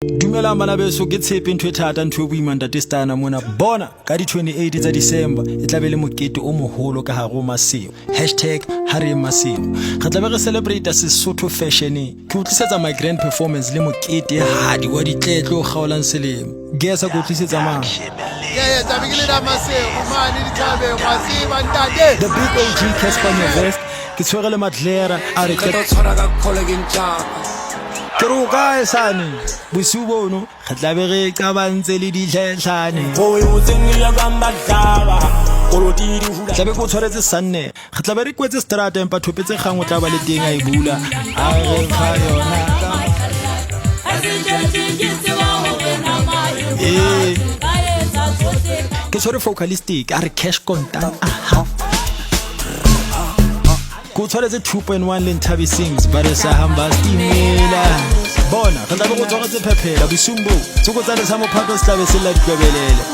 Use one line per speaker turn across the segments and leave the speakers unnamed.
Dumelang bana beso, ke tshepe ntho e thata, ntho e boima, ntate Stana mona. Bona ka di 28 tsa December e tla be le mokete o moholo ka hare ho Maseo. #HareyeMaseo. Re tla be re celebrate Sesotho fashion. Ke o tlisetsa my grand performance le mokete hadi wa ditletlo o kgaolang selemo. Gesa ke o tlisetsa mang?
Yeah, tlabe ke le da Masego mane dithabeng, wa tseba, ntate.
The big OG Casper Nyovest. Ke tshwere le Madlera a re
Qeta ho tshwara ka kholo ke ntjapa.
Ke re o kae sane bosiu bono, re tla be re qabantse le ditlhetlhane. Tlabe ke o tshwaretse sanne, re tlabe re kwetse strata, empa thope tse kgang o tla ba le teng a e bula a re fa yona. Ee, ke tshwere focalistic a re cash contant. Aha, ke o tshwaretse 2.1 le Nthabi Sings ba re sa hamba stimela. Bona re tlabe go tshwaretse phephela bosiung boo, tsokotsane sa mophato se tlabe se lla ditlwebelele.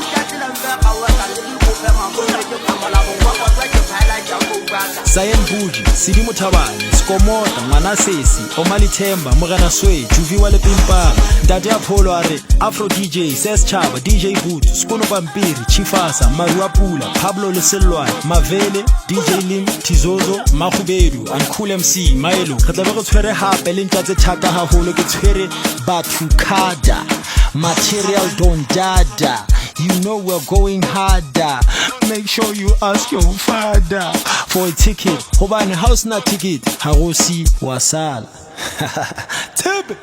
Sayen Buji, Sidi Mothabane, Skomota, Ngwana Sesi, Omali Themba, Morena Swe, Juvi wa Lepimpala, Ntate Apollo a re, Afro DJ, Ses Chaba, DJ Boots, Skono Pampiri, Chifasa, Marua Pula, Pablo Lesellwane, Mavele, DJ Lim, Tizozo, Mahubedu, and Cool MC, Milo. Re tla be re tshwere hape le ntja tse thata haholo, ke tshwere Bathukada, Material Don Dada. You know we're going harder. Make sure you ask your father for a ticket. Hobane ha o sena ticket, ha go si wa sala. Tshepe.